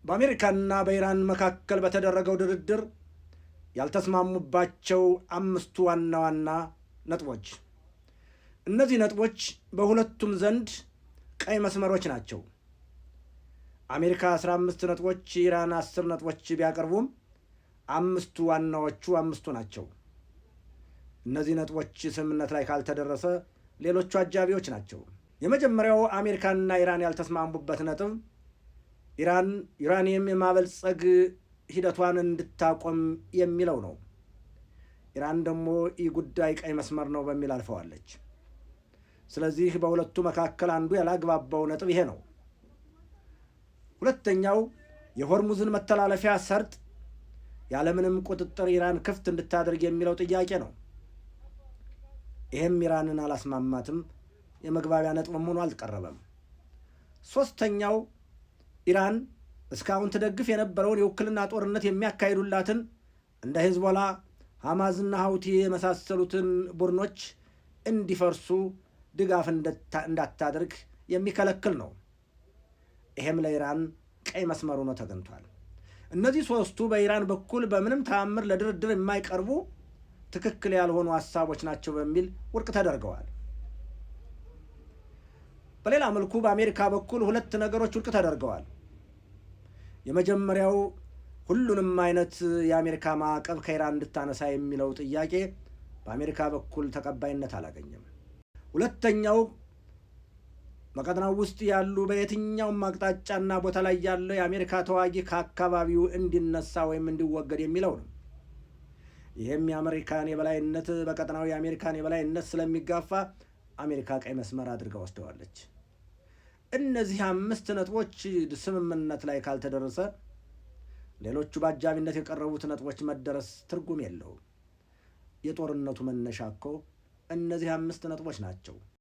በአሜሪካና በኢራን መካከል በተደረገው ድርድር ያልተስማሙባቸው አምስቱ ዋና ዋና ነጥቦች። እነዚህ ነጥቦች በሁለቱም ዘንድ ቀይ መስመሮች ናቸው። አሜሪካ 15 ነጥቦች፣ ኢራን 10 ነጥቦች ቢያቀርቡም አምስቱ ዋናዎቹ አምስቱ ናቸው። እነዚህ ነጥቦች ስምምነት ላይ ካልተደረሰ ሌሎቹ አጃቢዎች ናቸው። የመጀመሪያው አሜሪካና ኢራን ያልተስማሙበት ነጥብ ኢራን ዩራኒየም የማበልጸግ ሂደቷን እንድታቆም የሚለው ነው። ኢራን ደግሞ ይህ ጉዳይ ቀይ መስመር ነው በሚል አልፈዋለች። ስለዚህ በሁለቱ መካከል አንዱ ያላግባባው ነጥብ ይሄ ነው። ሁለተኛው የሆርሙዝን መተላለፊያ ሰርጥ ያለምንም ቁጥጥር ኢራን ክፍት እንድታደርግ የሚለው ጥያቄ ነው። ይህም ኢራንን አላስማማትም፣ የመግባቢያ ነጥብም ሆኖ አልቀረበም። ሶስተኛው ኢራን እስካሁን ትደግፍ የነበረውን የውክልና ጦርነት የሚያካሂዱላትን እንደ ሄዝቦላ፣ ሐማዝና ሀውቲ የመሳሰሉትን ቡድኖች እንዲፈርሱ ድጋፍ እንዳታደርግ የሚከለክል ነው። ይሄም ለኢራን ቀይ መስመር ሆኖ ተገኝቷል። እነዚህ ሶስቱ በኢራን በኩል በምንም ተአምር ለድርድር የማይቀርቡ ትክክል ያልሆኑ ሀሳቦች ናቸው በሚል ውድቅ ተደርገዋል። በሌላ መልኩ በአሜሪካ በኩል ሁለት ነገሮች ውድቅ ተደርገዋል። የመጀመሪያው ሁሉንም አይነት የአሜሪካ ማዕቀብ ከኢራን እንድታነሳ የሚለው ጥያቄ በአሜሪካ በኩል ተቀባይነት አላገኘም። ሁለተኛው በቀጠናው ውስጥ ያሉ በየትኛውም አቅጣጫና ቦታ ላይ ያለው የአሜሪካ ተዋጊ ከአካባቢው እንዲነሳ ወይም እንዲወገድ የሚለው ነው። ይህም የአሜሪካን የበላይነት በቀጠናው የአሜሪካን የበላይነት ስለሚጋፋ አሜሪካ ቀይ መስመር አድርጋ ወስደዋለች። እነዚህ አምስት ነጥቦች ስምምነት ላይ ካልተደረሰ ሌሎቹ በአጃቢነት የቀረቡት ነጥቦች መደረስ ትርጉም የለውም። የጦርነቱ መነሻ እኮ እነዚህ አምስት ነጥቦች ናቸው።